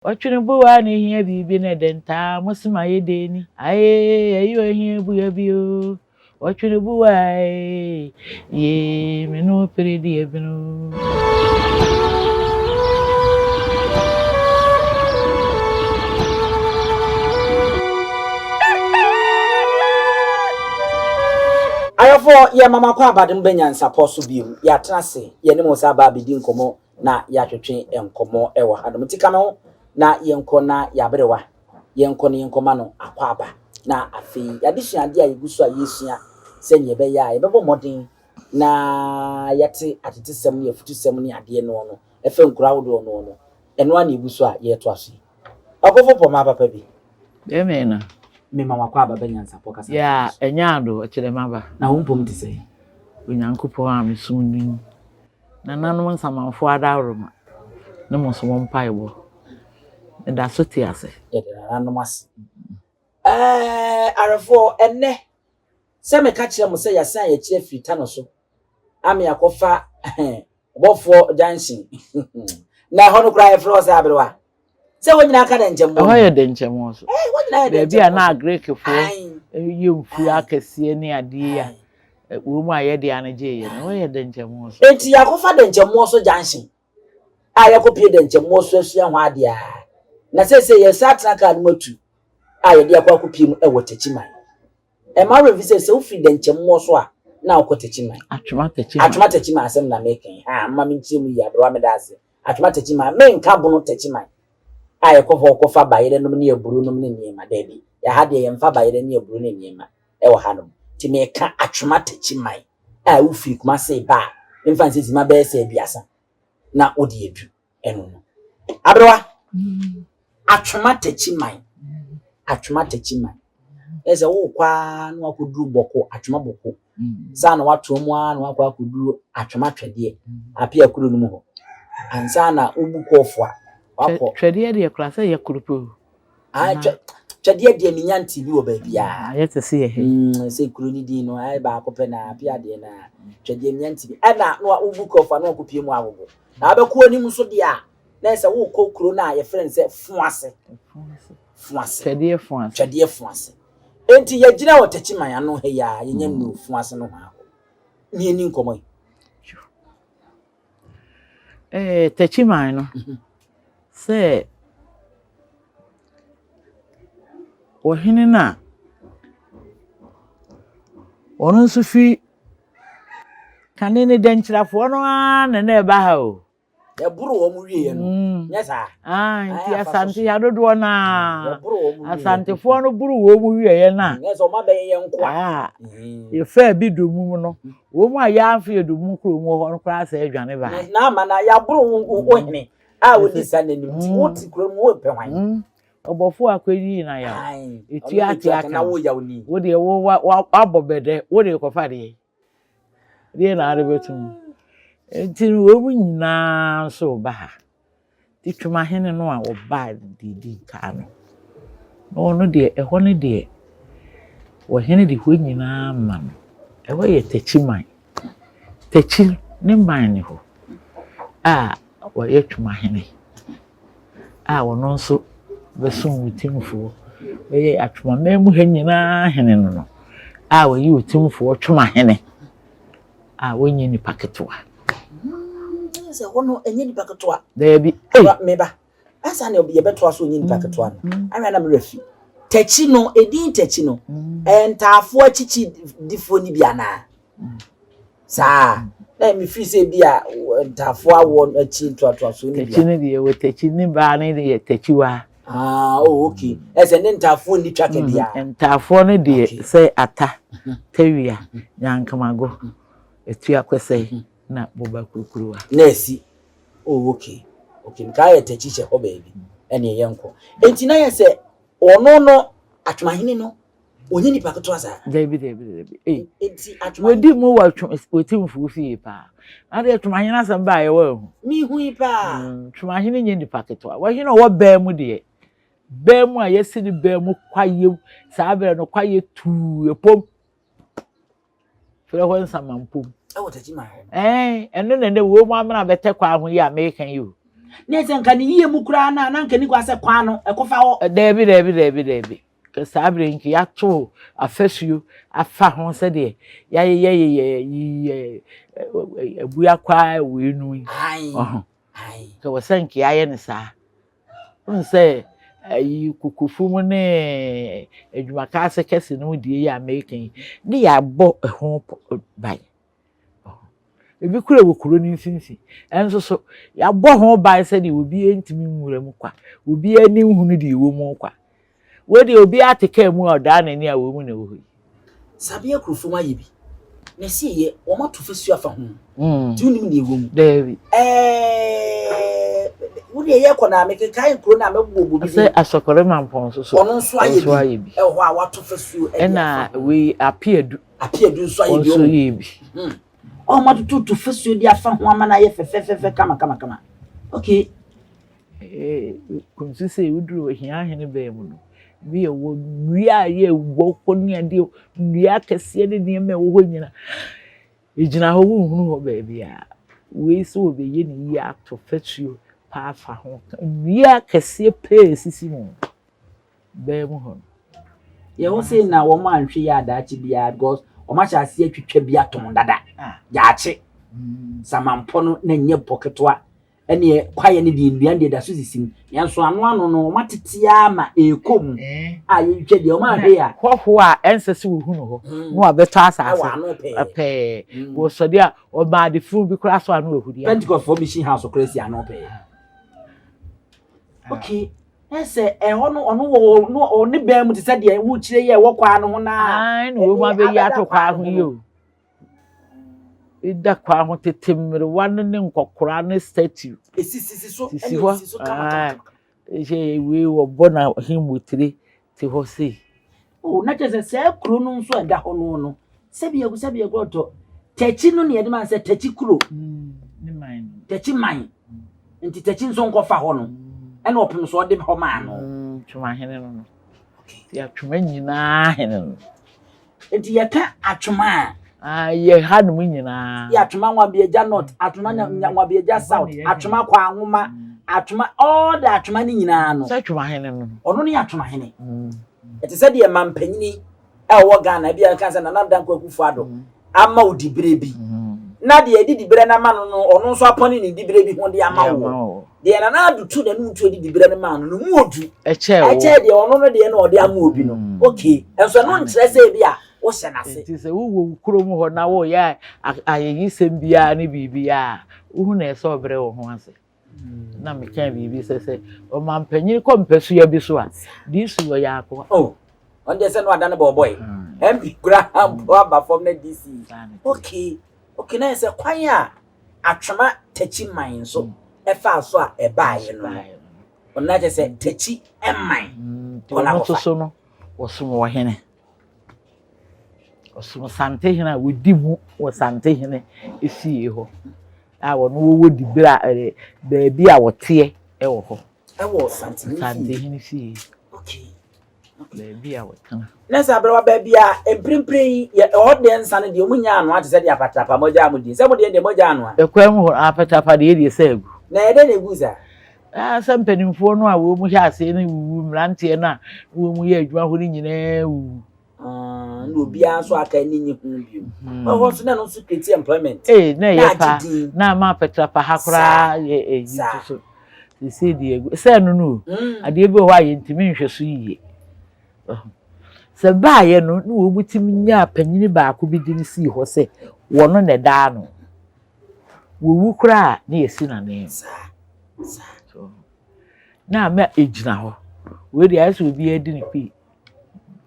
Ɔtwene bowa ne hia biribi ne de ntaa mo se ma yɛ deni aye ayi ohia bua bi o ɔtwene bowa ee ye me no pere di ebino. Ayɔfoɔ yɛ mama kɔ abade mo bɛ nyansapɔ so bio yɛatena ase yɛne mo sa aba abɛdi nkɔmmɔ na yɛatwetwe nkɔmmɔ wɔ hanom. Nti ka me ho na yɛnkɔ na yɛaberewa, yɛnkɔ na yɛnkɔma no akwaaba. Na afei yɛadesua adeɛ a yɛgu so a yɛresua sɛdeɛ ɛbɛyɛ a yɛbɛbɔ mmɔden na yɛate atetesɛm ne afutusɛm ne adeɛ noɔ no ɛfa nkuro ahodoɔ noɔ no, ɛno ara na yɛgu so a yɛretoa so yi. Ɔkofo pɔmaa papa bi. Bɛmɛ na. Mema wakwaaba bɛ nyansapɔ kasa. Yeah, ɛnyɛ ado, ɔkyerɛ maba. Na wo mpom te sɛ? Onyankopɔn a mesom no yi. Nananom nsamanfoɔ adaworoma ne mo nso mo mpaebɔ. Meda so te ase. Yɛda nananom ase. Ɛɛ, awerɛfoɔ, ɛnnɛ, sɛ meka kyerɛ mo sɛ yɛasan yɛn akyi afiri Tano so ama yɛakɔfa Ɔbɔfoɔ Junction, na ɛhɔ no koraa yɛfrɛ hɔ sɛ Aberewa. Sɛ wɔn nyinaa ka dɛnkyɛmmoɔ no. Ɛhɔ yɛ dɛnkyɛmmoɔ so. Ɛɛ, wɔn nyinaa yɛ dɛnkyɛmmoɔ so. Baabi a na Greekfoɔ yɛ mfuo akɛseɛ ne adeɛ a wɔn mu a yɛde ano gyeeɛ no, ɛhɔ yɛ dɛnkyɛmmoɔ so. Enti yɛakɔfa dɛnkyɛmmoɔ so junction a yɛakɔpie dɛnkyɛmmoɔ so asua ho adeɛ a, na seesei yɛresan atena kaa no mu atu a yɛde akɔ akɔpie mu wɔ Techiman. Ɛmma wo werɛ mfi sɛ, sɛ wofiri dɛnkyɛmmoɔ so a, na wokɔ Techiman. Atwoma Techiman. Atwoma Techiman asɛm na meka yi. Haa, mma menkyerɛ mu yie, aberewa meda ase. Atwoma Techiman, menka Bono Techiman a yɛkɔ hɔ kɔfa bayerɛ nom ne aburo nom ne nneɛma, daabi, yɛha deɛ yɛmfa bayerɛ ne aburo ne nneɛma wɔ ha nom, nti meka Atwoma Techiman a wofiri Kumase ba a, memfa nsɛ sima bɛyɛ sɛ aduasa na wode adu ɛno no. Aberewa, Atwoma Techiman, Atwoma Techiman, ɛsɛ wokɔ ara na wakɔduru Bɔko, Atwoma Bɔko. Saa na watoa mu ara na wakɔ akɔduru Atwem Atwɛdeɛ, Apia kuro no mu hɔ. Ansa na wobu kɔɔfo a, wakɔ. Twɛdeɛ deɛ koraa sɛ yɛ koro pɛ o. Ah, twɛ, twɛdeɛ deɛ menya nte bi wɔ baabiara. Ayɛ te sɛ yɛ ha yi. Sɛ kuro no din no, ayɛ baako pɛ na Apia deɛ na twɛdeɛ menya nte bi. Ɛna na wobu kɔɔfo a na wakɔpie mu Agogo. Na wabɛkɔ anim nso deɛ a, na ɛsɛ wokɔ kuro no a yɛfrɛ no sɛ Foase. Foase. Twɛdeɛ Foase. Twɛdeɛ Foase. Enti yɛgyina wɔ Techiman ano ha yi a, yɛnya nnuu fo ase nohoa hɔ. Ne yɛnni nkɔmmɔ yi. Eh, Techiman no, mhm. sɛ ɔhene no a ɔno nso fi kane ne dɛnkyirafoɔ no ara na na ɛba ha o. Yɛboro wɔn wieɛ no, mm. nyɛ saa? Ah, nti Asante ya dodoɔ no a Asantefoɔ no boro wɔn mu wieɛ no a nyɛ sɛ wɔn abɛyɛ yɛn nkoa. Ah, yɛfaa bi domum no, wɔn a yɛamfa yɛ domum kuro mu hɔ no koraa sɛ adwane baa. Na ama na yɛaboro wo hene a wodi sa n'anim nti wote kuro mu wopɛ hwan? Ɔbɔfoɔ akɔyi na yaw. Etua ate aka. Wo deɛ wo wabɔ bɛdɛ, wo de kɔfa deɛ. Deɛ na ade bɛto mu. Nti no wɔn nyinaa nso reba ha. Nti Twumahene no a ɔbaa deɛ ɛdi nkan no, na ɔno deɛ ɛhɔ no deɛ, ɔhene de hɔ nyinaa ma no. Ɛhɔ yɛ Takyiman. Takyi ne man ne hɔ a ɔyɛ Twumahene. a ɔno nso bɛsom Otumfoɔ, bɛyɛ Atwoma mu ha nyinaa hene no no, a ɔyɛ Otumfoɔ Twomahene a ɔnyɛ nipa ketewa. Sɛ hɔ no ɛnyɛ nipa ketewa. Daabi. Meba. Ansa na yɛbɛtoa so ɔnyɛ nipa ketewa no, mm. ahwɛ na merɛ fi. Takyi no, edin takyi no, mm. ɛyɛ ntaafoɔ akyikyidifoɔ no bi anaa? Mm. Saa na mefiri sɛ bi a ntaafoɔ awoɔ no akyi ntoatoasoɔ no bi a. Takyi no deɛ wɔ takyi ne baa no deɛ takyiwa. Ah, oh, okay. Ɛsɛ ne ntaafoɔ nni twaka mm, biara. Ntaafoɔ no deɛ sɛ ata, tawia, nyankamago, atua kwɛsɛe na boba kurukuruwa. Na asi. Oh, okay. Okay, nka yɛ takyi hyɛ hɔ baabi. Ɛne yɛnkɔ. Enti na yɛ sɛ ɔno no atwomahene no Ɔnyɛ nipa ketewa saa. Dabi dabi dabi. Ei. Enti atwoma. Wɔdi mu wɔ Otumfuo fie paa. Na deɛ Twomahene asɛm baa yɛ wɔ ehu. Mihu yi paa. Mm, Twomahene nyɛ nipa ketewa. Wɔhene ɔwɔ bɛn mu deɛ. Bɛn mu a yɛsi ne bɛn mu kwayɛ saa berɛ no kwayɛ tuu epom. Frɛ hɔ nsamampom. Ɛwɔ Techiman hɔ. Ɛn, ɛno na ɛnɛ wɔn mu amena bɛtɛ kwan ho yi a meka yi o. Na ɛsɛ nka ne yie mu koraa no a, na nka ni kwa sɛ kwan no ɛkɔfa hɔ. Daabi, daabi, daabi, daabi. Ka saa berɛ yi nka yɛato afasuo afa ho sɛdeɛ yɛayeyɛyeyɛ yi abuakwa wei no yi. Nka wɔ sɛ nka yɛayɛ no saa. Wohu sɛ ayi kokofo mu ne adwumakaase kɛse no mu deɛ yi a meka yi, ne yɛabɔ ɛho ban. Ebi kura wɔ kuro no mfimfini. Ɛnso so, yɛabɔ ho ban sɛdeɛ obiara ntumi nwura mu kwa. Obiara ani nhunu deɛ ɛwɔ mu kwa. Wei deɛ obiara te kaa mu a ɔdaa n'ani a wɔn mu na ɛwɔ hɔ yi. Sabea kurofo ayɛ bi na ɛsɛ yɛ wɔn ato fasuo afa ho nti wonim deɛ ɛwɔ mu. Daabi. Ɛɛ wo deɛ yɛ kɔ na mekekae nkuro no a mɛbobɔ bi din. Sɛ Asɔkɔre Mampɔn nso so. Ɔno nso ayɛ bi ɛwɔ hɔ a wato fasuo ɛde afa ho. Ɛna wei Apeadu. Apeadu nso ayɛ bi. Ɔnso yɛ bi. Wɔn atototo fasuo de afa ho ama no ayɛ fɛfɛɛfɛ kama kama kama. Okay. Kunsu sɛ woduru ohia ahene bɛn mu no, bi yɛ wɔ nnua a yɛ wɔ hɔ ne adeɛ, nnua akɛseɛ ne nneɛma a ɛwɔ hɔ nyina. Egyina hɔ wonhunu hɔ baabi a. Wei sɛ wɔbɛyɛ ne yie ato fasuo paa afa ho. Nnua akɛseɛ pɛɛ sisi mu bɛn mu hɔ no. Yɛwɔ sei na wɔn anhwɛ yie a daakye biara because wɔn ahyɛ aseɛ atwitwa bi atɔn dada. Daakye samampɔ no na nyɛ pɔ ketewa ɛneɛ kwaeɛ no deɛ nnua deɛ da so sisi mu nanso ano ano no wɔn atete ara ma ɛrekɔ mu a yɛtwitwa deɛ wɔn anhwɛ yie a. Hɔhoɔ a ɛnsɛ sɛ wɔhu no hɔ na wɔabɛtɔ asase ɛwɔ ano pɛɛ pɛɛ wɔsɔde a wɔma ade funu bi koraa so a na wɔahu deɛ. Pentecost foɔ mission house koraa si ano pɛɛ. Okay. Ɛsɛ ɛhɔ no ɔno wɔ no ɔne bɛn mu te sɛ deɛ wokyerɛ yi a ɛwɔ kwaa no ho naa. Ae na wɔn abɛyi ato kwaa ho yi o. Eda kwaa ho tete mmerewa no ne nkɔkora ne statue. Esisisi so sisi hɔ. Esisi so kama kama kama. Ɛhyɛ wei wɔbɔ na hemmotire te hɔ sei. O na kyerɛ sɛ saa kuro no nso a ɛda hɔ no no sɛbi agu sɛbi agu ɔtɔ Takyi no na yɛde ma sɛ Takyi kuro. Ne man no. Takyi man. Nti Takyi nso nkɔfa hɔ no. Ɛna ɔpem so ɔde hɔ maa no. Twomahene no no. Nti atwoma nyinaa hene no. Nti yɛka atwoma a. Ah, yɛ ha nom nyinaa. Yɛ atwoma Nwabiagya North, atwoma Nwabiagya South, atwoma Kwangoma, atwoma all the atwoma no nyinaa no. Sɛ atwomahene no. Ɔno ne atwomahene. Ɛte sɛ deɛ mampanyini a ɔwɔ Ghana ebi a nka sɛ Nana Dankwa Akufo-Addo mm. ama wo diberɛ bi mm. na deɛ ɛde diberɛ no ama no no ɔno nso apɔne ne diberɛ bi ho de ama wo deɛ Nana Addo tu n'anum tuo de diberɛ no maa no no mu odu ɛkyɛ deɛ ɔno no deɛ na ɔde ama obi no mm. okay nso ɛno nkyerɛ sɛ ebi a wohyɛ n'ase. Nti sɛ wowɔ wo kurom hɔ na woyɛ ayɛyisɛm biara ne biribiara wohu na ɛsɛ ɔbrɛ wo ho ase. Na mekaa biribi sɛ sɛ ɔmampanyin kɔ mpasua bi so a, DC wɔ yɛ akoa. Oh, ɔno deɛ sɛ no ada ne bɔɔbɔe. MP kura mpo aba fam na DC. Okay, okay, na yɛ sɛ kwan a atwema takyi man nso ɛfaa so a ɛbaeɛ no no. Ɔno na kyerɛ sɛ takyi man. Ɔno nso so no, wɔsom ɔhene. Ɔsom Santehene a wɔdi mu wɔ Santehene fie hɔ a wɔn wɔwɔ diberɛ a ɛɛ baabi a wɔteɛ wɔ hɔ. Ɛwɔ Santehene fie. Santehene fie. Okay. Baabi a wɔtena. Na sɛ aberewa baabi a mprempren yi yɛ ɛhɔ deɛ nsa no deɛ wɔn nyaa anoa te sɛ deɛ apatrapa mogya a mo die sɛ mo deɛ deɛ mogya anoa. Ɛkwan mu hɔ apatrapa deɛ deɛ sɛ agu. Na ɛdɛ na egu saa. Ah, sɛ mpanimfoɔ no a wɔn mu hyɛ aseɛ no wuwu, mmeranteɛ no a wɔn mu yɛ adwuma hɔ no nyinaa wuwu. Ah, na obiara nso aka ani nye ho bio. Hmm. Ɛhɔ nso na ɛno nso create employment. Ee, na ɛyɛ pa. Na ama apɛtrapa ha koraa yɛ ɛyi nso so. Sisi deɛ egu sɛ ɛno no o. Hmm. Adeɛ bi wɔ hɔ a yɛntumi nhwɛ so yie. Sɛ baayɛ no na wɔn tumi nyaa panyin baako bi de no sii hɔ sɛ wɔn na ɛda ano. Wɔwu koraa a na yɛsi n'anan mu. So na ama egyina hɔ. Wei deɛ ayɛ sɛ obiara di ne pii.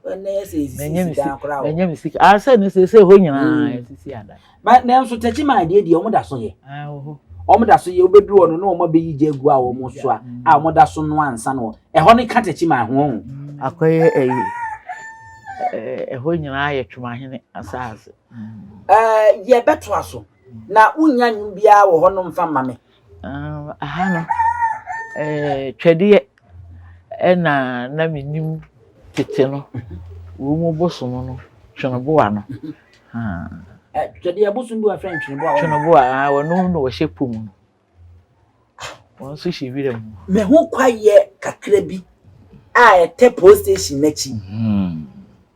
Manya me sika. Ah, sɛ ne sɛ sɛ hɔ nyinaa hmm. yɛsisi adan. Ba nanso tɛkyi maa deɛ deɛ wɔn da so yɛ. Ah, wɔn da so yɛ wobɛduru hɔ no na wɔn abɛyi gya agu a wɔn so a hmm. a wɔn da so no ansa no ɛhɔ no ka tɛkyi maa ho. Hmm. Akɔyɛ ɛyi ɛhɔ nyinaa yɛ twomahene asaase. Ɛɛ yɛbɛtoa so na wonnya nnwom biara wɔ hɔ no mfa mma me. Aha no ɛɛ twɛdeɛ ɛna na menim tete no wɔn mu bosom no tweneboa no. Twɛdeɛ bosom bi wɔ fɛn tweneboa. Tweneboa wɔn na wɔhyɛ pom no. Wɔn nso hyɛ wira mu. Mehu kwaeɛ kakra bi a ɛtɛ police station n'akyi.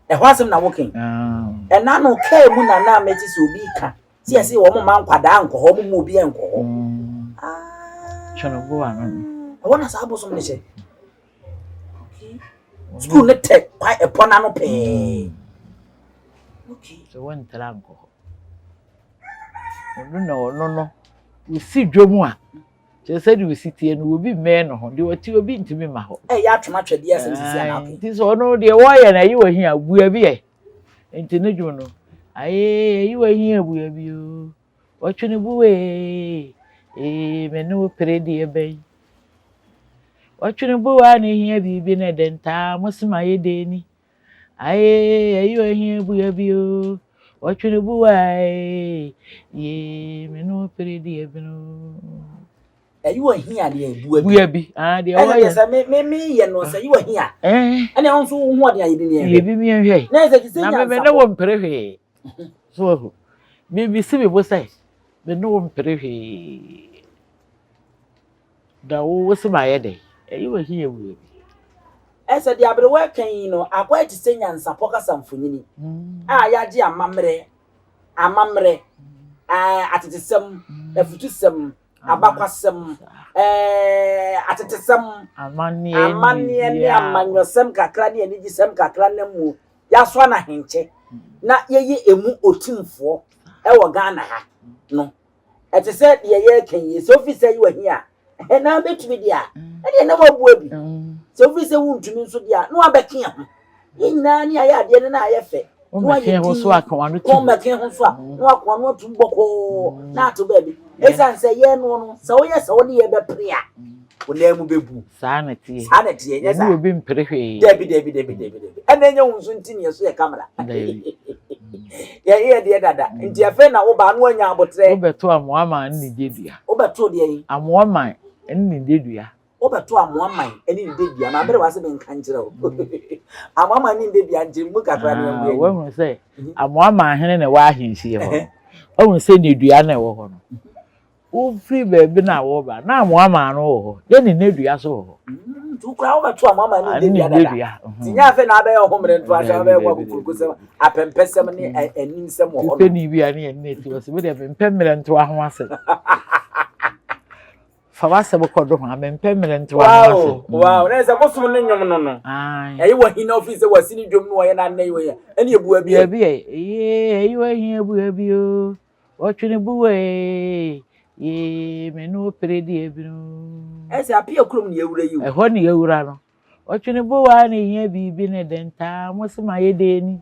Ɛhɔ asɛm na woka yi. Ɛna no kaa mu na na mete sɛ obi ka sɛ yɛse wɔn mma nkwadaa nkɔ hɔ, wɔn mma obi nkɔ hɔ. Twene bo ano no. Ɛhɔ na saa abosom no hyɛ. Sukuu no tɛ kwa ɛpɔ n'ano pɛɛ. Okay. Sɛ wɔntra nkɔ hɔ. Ɔno na ɔno no, wosi dwom a, kyerɛ sɛ deɛ osi teɛ no, obi mmɛn no ho, deɛ ɔte obi ntumi mma hɔ. Ɛyɛ atwom atwɛdeɛ asɛm sisi anaa okay. Nti sɛ ɔno deɛ wɔyɛ no ayi wɔ hia bua bi ɛ. Nti ne dwom no, ayee ayi wɔ hia bua bi o, ɔtwe ne bu ee, ee me ne wo pere deɛ bɛn. Ɔtwe ne bu a ne hia biribi ne de ntaa mo se ma yɛ dɛ ni. Aye, ayi wɔ hia bua bi o. Ɔtwene bu wa ee, yee, me no pere deɛ bi no. Ayi wɔ hia deɛ bua bi. Bua bi, ah deɛ wɔyɛ. Ɛna sɛ me me me yɛ no sɛ ayi wɔ hia. Ɛɛ. Ɛna ɛho nso ho ɔden a yɛ bi mi yɛ bi mi nhwɛ. Na ɛsɛ ti sɛ nyansa. Na me me ne wo mpere hwee. So ahu. Me me si me bo sɛ me ne wo mpere hwee. Na wo wo se mayɛ dɛn? Ɛyi wɔ he yɛ wura bi. Ɛsɛ deɛ aberewa reka yi no akɔyɛ te sɛ nyansapɔ kasa mfonini a yɛagye amammerɛ, amammerɛ, atetesɛm, afutusɛm, abakwasɛm, atetesɛm, amanneɛ ne amanyɔsɛm kakra ne anigyesɛm kakra nam mu. Yɛasoa no ahenkyɛ na yɛyɛ emu otumfoɔ wɔ Ghana ha no. Ɛte sɛ deɛ yɛreka yi, sɛ wofi sɛ yɛ wahia a, na bɛtumi deɛ a, ɛdeɛ na waboa bi. Sɛ wofi sɛ wontumi nso deɛ a, na wabɛke ho. Yɛn nyinaa ne ayɛ adeɛ no na ayɛ fɛ. Na wayɛ din, wɔmmɛke ho so a, na wakoa no atum bɔkɔɔ na ato baabi. Ɛsiane sɛ yɛn no no, sɛ woyɛ sɛ wo ne yɛ bɛpere a, wo nan mu bɛbu. Saa na ɛteɛ. Saa na ɛteɛ, nyɛ saa. Yɛne obi mpere hwee. Dabi, dabi, dabi, dabi, dabi. Ɛna ɛnyɛ wo nso nti ne yɛso yɛ kamera. Dabi. Yɛyɛ deɛ dada. Nti afei na woba na woanya abotrɛ. Wobɛto amoa man ne ne dedua. Wobɛto deɛ yi? Amoa man ne ne dedua. Wobɛto amoa man ne ne dedua. Ma bere wase menka nkyerɛ wo. Amoa man ne ne dedua nkyerɛ mu kakra ne ɛngo ani. Woahunu sɛ amoa man hene na ɛwɔ ahensie hɔ no. Woahunu sɛ ne dua na ɛwɔ hɔ no. Wofiri baabi na wɔba na amoamaa no wɔ hɔ, yɛ ne nnedua so wɔ hɔ. Nti wo koraa wobɛto amoamaa ne nnedua dada. Nti nyɛ afei na abɛyɛ ɔhomere ntoa so abɛyɛ kwakokurokosɛm, apɛmpɛsɛm ne animsɛm wɔ hɔ no. Tipɛni bi a ne yɛne no te hɔ sɛ me deɛ mempɛ mmerɛ ntoa ho asɛm. Fa w'asɛm kɔ do ho a mempɛ mmerɛ ntoa ho asɛm. Wow, na sɛ bosom ne nnwom no no. Ɛyɛ wɔ hin na ofiri sɛ wasi ne dwom no wɔyɛ na annɛ yi wɔyɛ ɛne ebua bi. Bua bi ɛ, ɛyɛ wɔ hin ebua bi o. Ɔtwene bu ee, yee, me ne wo pere deɛ binu. Ɛsɛ Apia kurom ne yɛwura yi o. Ɛhɔ ne yɛwura no. Ɔtwene bu waa ne hia biribi ne den taa mo se ma yɛ den ni.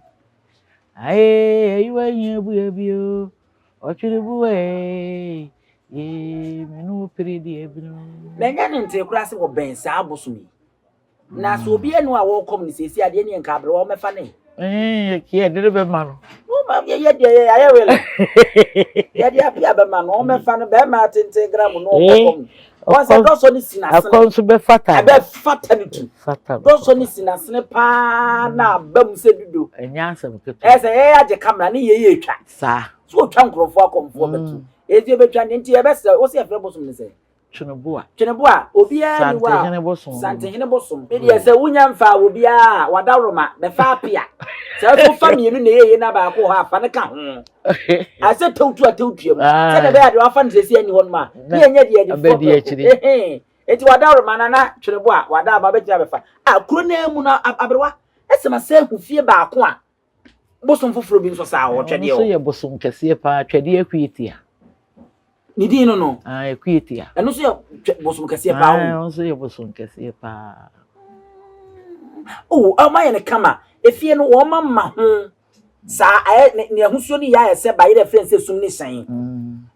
Aye, ayiwa hia bua bi o. Ɔtwene bu ee, yee, me ne wo pere deɛ binu. Na ɛnyɛ ne ntee koraa sɛ wɔbɛn saa abosom yi. Na sɛ obi anu a wɔkɔm no sɛsi adeɛ ne nka aberewa wɔmɛfa ne. Kii ɛde ne bɛma no. Yɛ deɛ yɛ ayɛ wele. Yɛde apia bɛma no wɔmɛfa no bɛrima tenten gram no wɔkɔm no. Wɔn sɛ dɔsɔ ne si n'asene. Akɔ nso bɛfata. Ɛbɛfata ne tu. Dɔsɔ ne si n'asene paa na aba mu sɛ dudo. Ɛnyɛ asɛm ketewa. Ɛsɛ yɛyɛ agye kamera ne yɛyɛ etwa. Saa. So otwa nkurɔfoɔ akɔmfoɔ bɛto. Eti ebetwa ne nti yɛbɛsrɛ wo sɛ yɛfrɛ bosom ne sɛ. Tweneboa. Tweneboa, obiara ni hɔ a. Santehene bosom. Santehene bosom. Me deɛ sɛ wonya mfaa obiara a, wadaworoma, bɛfa apea. Sɛ nso fa mmienu na ɛyɛ yie na baako wɔ hɔ a, fa no ka ho. Asɛ tewtu a tewtua mu. Sɛdeɛ ɛbɛyɛ a deɛ wafa no sɛsi ani hɔ nom a, ne yɛnyɛ deɛ yɛde fɔ prɛko. Enti wadaworoma na na Tweneboa, wadaworoma bɛtumi abɛfa. Ah, kuro no ara mu no, aberewa, ɛsɛ ma sɛ ahu fie baako a Bosom foforɔ bi nso saa wɔ twɛdeɛ hɔ. Ɛno nso yɛ bosom kɛseɛ paa, twɛdeɛ akuetia. Ne din no no? Ah, akuetia. Ɛno nso yɛ bosom kɛseɛ paa. Ah, ɛno nso yɛ bosom kɛseɛ paa. Oh, ɔma yɛ no kama. Efie no wɔn ama ho saa ayɛ ne ne ahosuo no yɛ ayɛ sɛ bayerɛ fɛn sɛ sum ne hyɛn.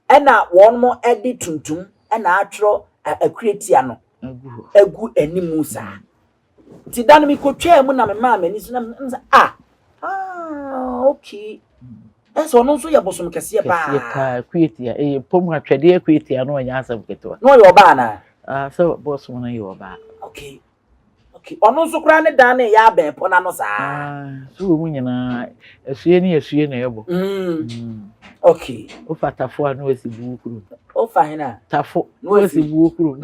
Ɛna wɔn mo de tuntum ɛna atwerɛ akuetia no agu anim saa. Nti da no mekɔtwaa mu na memaa m'ani so na mesɛ ah ah okay ɛsɛ ɔno nso yɛ bosom kɛseɛ paa kɛseɛ paa kuetia ɛyɛ pom atwɛdeɛ kuetia no ɔnyɛ asɛm ketewa na ɔyɛ ɔbaa anaa ah sɛ bosom no yɛ ɔbaa okay Okay, ɔno nso koraa ne dan no yɛ abɛn pɔ n'ano saa. Ah, so wɔ mu nyinaa asue ne asue na ɛbɔ. Okay. Wofa tafo a na wasi buo kurom. Wofa hena? Tafo na wasi buo kurom.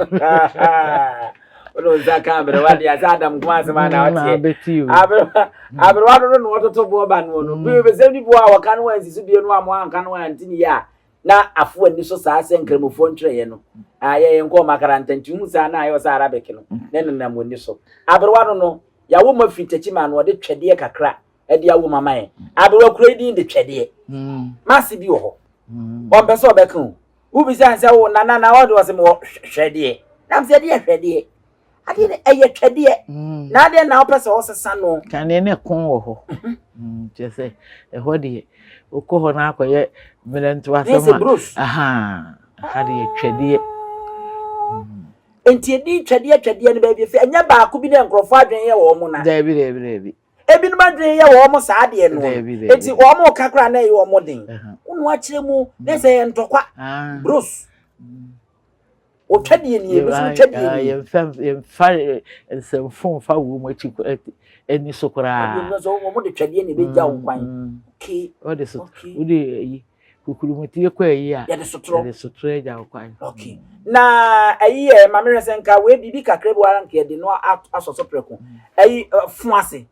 Wode nsa ka aberewa deɛ sɛ Adam nko asɛm a na woteɛ. Aberewa aberewa dodo na wɔtoto boɔ ba noɔ no. Bi bɛsɛ bi boɔ a wɔka no wansi so bie no a mo anka no anti ne yie a na afo ani so saa sɛ nkramofoɔ ntwerɛeɛ no. Ayɛ yɛn kɔɔ makaranta nti hu saa na ayɛ sɛ Arabic no na nenam wɔn ani so. Aberewa no no yɛawo ma firi takyi ma no wɔde twɛdeɛ kakra de awo ma ma yɛn. Aberewa kura yi din de twɛdeɛ. Mase bi wɔ hɔ. Ɔmpɛ sɛ ɔbɛka o. Wobisa no sɛ wo nana na ɔde ɔsɛ mewɔ hwɛdeɛ. Na mesɛ ɛdeɛ hwɛdeɛ. Adeɛ no ɛyɛ twɛdeɛ. Na adeɛ na wopɛ sɛ ɔsesa no. Kane ne ko wɔ hɔ. Kyerɛ sɛ ɛhɔ deɛ wokɔ hɔ na akɔyɛ mmerɛnto asɛm a. Aha ha deɛ twɛdeɛ. Nti ɛdi twɛdeɛ twɛdeɛ no baabi fɛ ɛnyɛ baako bi na nkurɔfoɔ adwene yɛ wɔn na. Daabi daabi daabi. Ebinom adwene yɛ wɔn saa adeɛ no. Eti wɔn ka koraa na ɛyɛ wɔn den. Wonu akyerɛ mu ne sɛ yɛ ntɔkwa. Bros. Otwa deɛ nie, ebi nso twa deɛ nie. Yɛmfa yɛmfa nsɛmfo mfa wɔn mu akyi ani so koraa. Wɔn de twɛdeɛ na ebegya wɔn kwan. Okay. Wɔde so wɔde ayi kukurumutie kɔ ayi a. Yɛde sotorɔ. Yɛde sotorɔ agya wo kwan. Okay. Na ayi yɛ maame hwɛ sɛ nka wei biribi kakra bi wɔ ara nka yɛde no asɔ so prɛko. Ayi fo ase.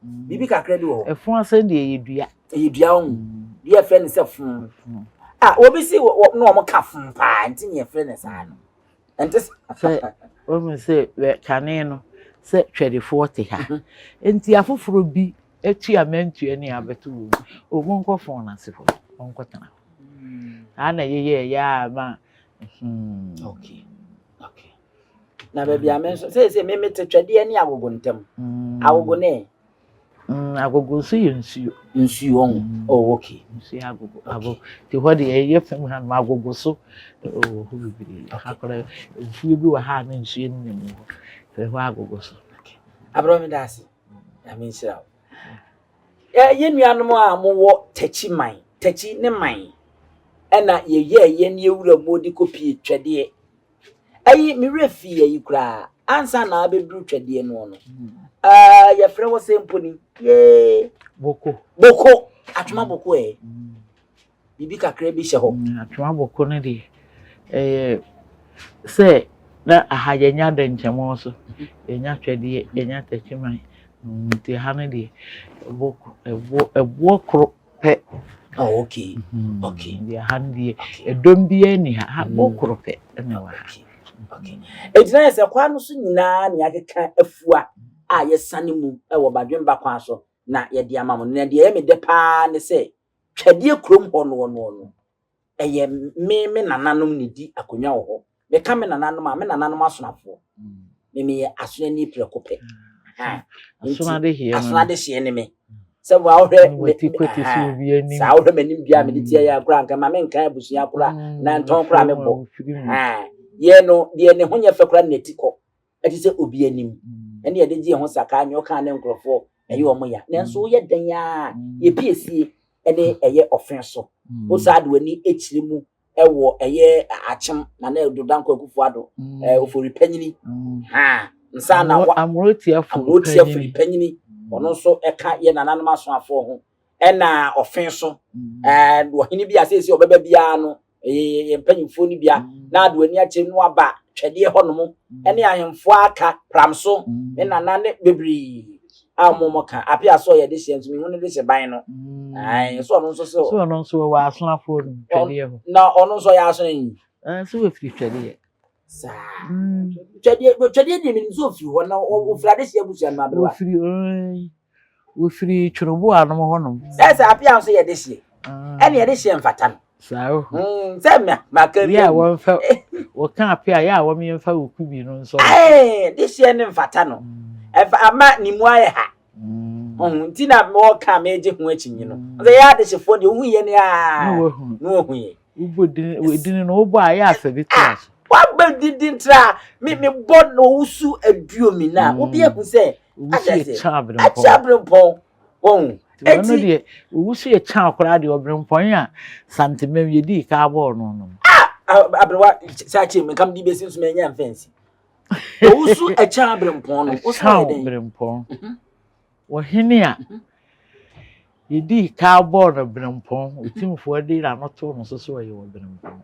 Biribi kakra bi wɔ hɔ. Ɛfo ase deɛ ɛyɛ dua. Ɛyɛ dua wɔn. Dua yɛfrɛ no sɛ fon. Ah, obi si wɔ na wɔn ka fon paa nti na yɛfrɛ no saa no. Ɛnte sɛ. Wɔn sɛ kane no sɛ twɛdefoɔ te ha. Nti afoforɔ bi atua mantua ni abɛto wɔn mu. O monkɔ fon ase hɔ, monkɔtena hɔ. Saa na yɛyɛɛ yɛ a ma. Okay. Okay. Na baabi a me nso sɛ sɛ me mete twɛdeɛ ne agogo ntam. Agogo ne. Agogo nso yɛ nsuo. Nsuo ɔn. Oh okay. Nsuo agogo. Agogo. Te hɔ deɛ ɛyɛ fam ha no agogo so wɔ hɔ bebree. Ha koraa nsuo bi wɔ ha a na nsuo no nam hɔ. Fɛ hɔ agogo so. Okay. Abrɔ me da ase. Nyame nhyira wo. Yɛn nuanom a mowɔ Takyi man, Takyi ne man, ɛna yɛyɛɛ yɛn yɛwura mu de kɔpie twɛdeɛ. Ayi, me werɛ fii ayi koraa. Ansa na abɛduru twɛdeɛ no no. Uh, yɛfrɛ wɔ sɛ mpo ni. Yee. Boko. Boko. Atwoma boko ɛ. Biribi kakra bi hyɛ hɔ. Atwoma boko no deɛ, ɛyɛ sɛ na aha yɛnya dɛnkyɛmɔ so, yɛnya twɛdeɛ, yɛnya takyiman. Nti ha no deɛ, ɛboɔ ɛboɔ koro pɛ. Oh, okay. Okay. Deɛ ha no deɛ, ɛdɔm biara nni ha. Ha boɔ koro pɛ na ɛwɔ ha. Okay. Okay. Enti na yɛ sɛ kwan no so nyinaa na yɛakeka afua a yɛsane mu wɔ badwemba kwan so na yɛde ama mo. Na deɛ ɛyɛ me dɛ paa ne sɛ twɛdeɛ kurom hɔ noɔ noɔ no, ɛyɛ me me nananom na ɛdi akonnwa wɔ hɔ. Meka me nananom a, me nananom asonafoɔ. Me meyɛ asonani prɛko pɛ. Asono adehyeɛ ne me. Sɛ wohwɛ saa wohwɛ m'anim dua a mede tia yɛ koraa nka ma menka abusua koraa na ntɔn koraa mebɔ. Yɛ no deɛ ne ho nyɛ fɛ koraa na ti kɔ. Ɛte sɛ obi anim. Ɛne yɛde gye yɛn ho sakaa nyɛ ɔkaa ne nkurɔfoɔ ɛyɛ wɔn ya. Nanso woyɛ dɛn a yɛpiesie ɛne ɛyɛ ɔfe so. Wo saa de w'ani akyiri mu ɛwɔ ɛyɛ akyem na na ɛdo Danko Akufo Addo ɛɛ ofori panyini ha nsa na wa amurotia fori panyini ɔno nso ɛka yɛ nananom asoafoɔ ho ɛna ɔfe so ɛɛ ɔhene bi a seesei ɔbɛba biara no ɛyɛ yɛn mpanyinfoɔ no bia na ado ani akyerɛ no aba twɛdeɛ hɔnom ɛne ahemfoɔ aka pram so ne nana ne bebree a wɔn wɔn ka apia so ɔyɛ de hyɛ nso mihu ne de hyɛ ban no ayi so ɔno nso so so ɔno nso wɔ asonafoɔ no twɛdeɛ hɔ na ɔno nso ɔyɛ asono yi ɛɛ so wɔfiri twɛdeɛ saa twɛdeɛ twɛdeɛ deɛ minim so ofiri hɔ na ofiri adehyɛ abusua no aberewa ofiri ofiri tworoboa nom hɔnom sɛ sɛ apia nso yɛ de hyɛ ɛne yɛde hyɛ mfata no saa o sɛ mɛ maka bi a wɔmfa wɔka apia yɛ a wɔn yɛmfa wɔ kubi no nso ɛɛ de hyɛ ne mfata no ɛfa ama ne mu ayɛ ha ɔho nti na wɔka megye ho akyi nyi no sɛ yɛ adehyefoɔ deɛ wohu yɛ ne a na wɔhu yɛ wobɔ dini dini no wobɔ a yɛ asɛ bi tra so wabɛ didi ntra me me bɔ na owusu aduomi na obi ehu sɛ owusu yɛ kyan abirempɔn akyɛ abirempɔn wɔn eti ɔno deɛ owusu yɛ kyan koraa deɛ ɔbirempɔn a santemam yɛ di ka bɔɔl no no ah aberewa sɛ akyɛ mi kam di besi nso mɛ nya mfɛnsi. Owusu Ɛkyɛn Aberempɔn no, wo so ɔyɛ Ɛkyɛn dɛn? Berempɔn. Ɔhene a yɛdii ka bɔɔ no Berempɔn, Otumfoɔ de n'ano too no so sɛ ɔyɛ ɔberempɔn.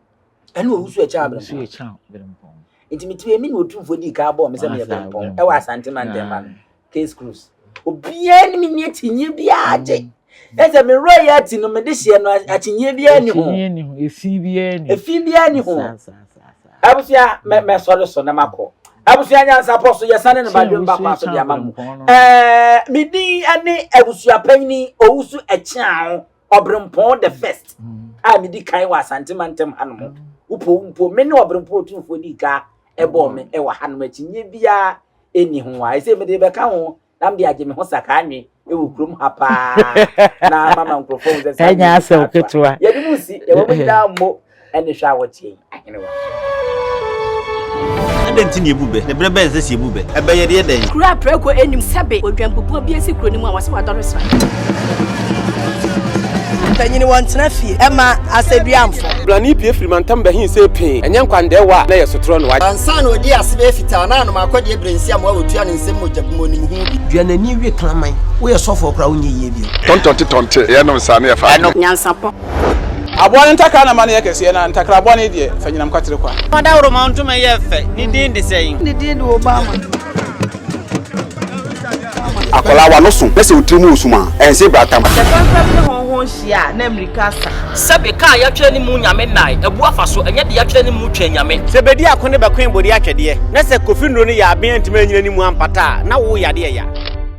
Ɛne Owusu Ɛkyɛn Owusu Aberempɔn. Ɛkyɛn Berempɔn. Nti metumi emi na Otumfoɔ dii ka bɔɔ me sɛ meyɛ Asa Berempɔn ɛwɔ Berempɔn. Asante mantam ha no. Case close. Obiara ne me nni akyinnye biara gye. Ɛsɛ me royalty no mede hyeɛ no akyinnye biara ni ho. Akyinnye ni ho. Efi biara ni ho. Efi biara ni ho. Saa saa saa saa. Abusua mɛ mɛsɔre so na makɔ. Abusua nyansapɔ so yɛsane no badwemba Owusu kwan so de Ɛkyɛn ama mo. Berempɔn no. Ɛɛ me din ne abusua panyin Owusu Ɛkyeaho Ɔbrempɔn the first a medi kan wɔ Asante mantam hanom. Wopɔ mpo me ne Ɔbrempɔn Otumfoɔ dii ka ɛbɔɔ me ɛwɔ hanom akyinnye biara ɛnni ho a ɛsɛ mede bɛka ho na mede agye me ho sakaa nwe ɛwɔ kurom ha paa na mama nkurɔfoɔ hu sɛ saa Ɛnyɛ nwe asɛm saa ketewa. Yɛde mu si yɛwɔ mu nyinaa mmɔ ɛne hwɛ a wɔteɛ yi ahenewa. Adɛn nti na yɛbu bɛ? Na berɛ bɛn na ɛsɛ sɛ yɛbu bɛ? Ɛbɛyɛ deɛ dɛn? Kuro a prako nnim sɛbe odwanbubuo bi asi kuro no mu a wɔse wadɔre sran. Mpanyini wɔntena fie ɛma asɛduamfo. Brane pue firi mantam bɛhe sɛ pee, ɛnyɛ nkwandɛɛwa a na ɛyɛ sotorɔ no. Ansa na ɔdii ase bɛyɛ fitaa na anom akɔdeɛ berɛ nsi amoa wɔtua ne nsam mogya bu mu ɔnim ho bi. Dua n'ani we kraman. Woyɛ sɔfoɔ koraa wonyɛ yie bio. Tɔntɔnte tɔnte yɛnom saa ne yɛfa adeɛ. Nyansapɔ. Aboa no ntakra na ma no yɛ kɛseɛ, na ntakra bɔne deɛ, fa nyinam kwatere kwa. Ɔdawuroma ntoma yɛ fɛ, ne din de sɛn? Ne din de Obama. Akwadaa w'ano so na sɛ wo tiri mu resum a, ɛnse bratam. Sɛ fɛmfɛm ne hɔnho hyia a, na mmirika asa. Sɛbe kaa yɛatwerɛ ne mu nyame nnae, abu afa so, ɛnyɛ de yɛatwerɛ ne mu twɛn nyame. Sɛ bedi ako ne bɛkoe bode atwɛdeɛ, na sɛ Kofi nnuro no yɛ aben antumi anyina ne mu ampata a, na wo yadeɛ ya.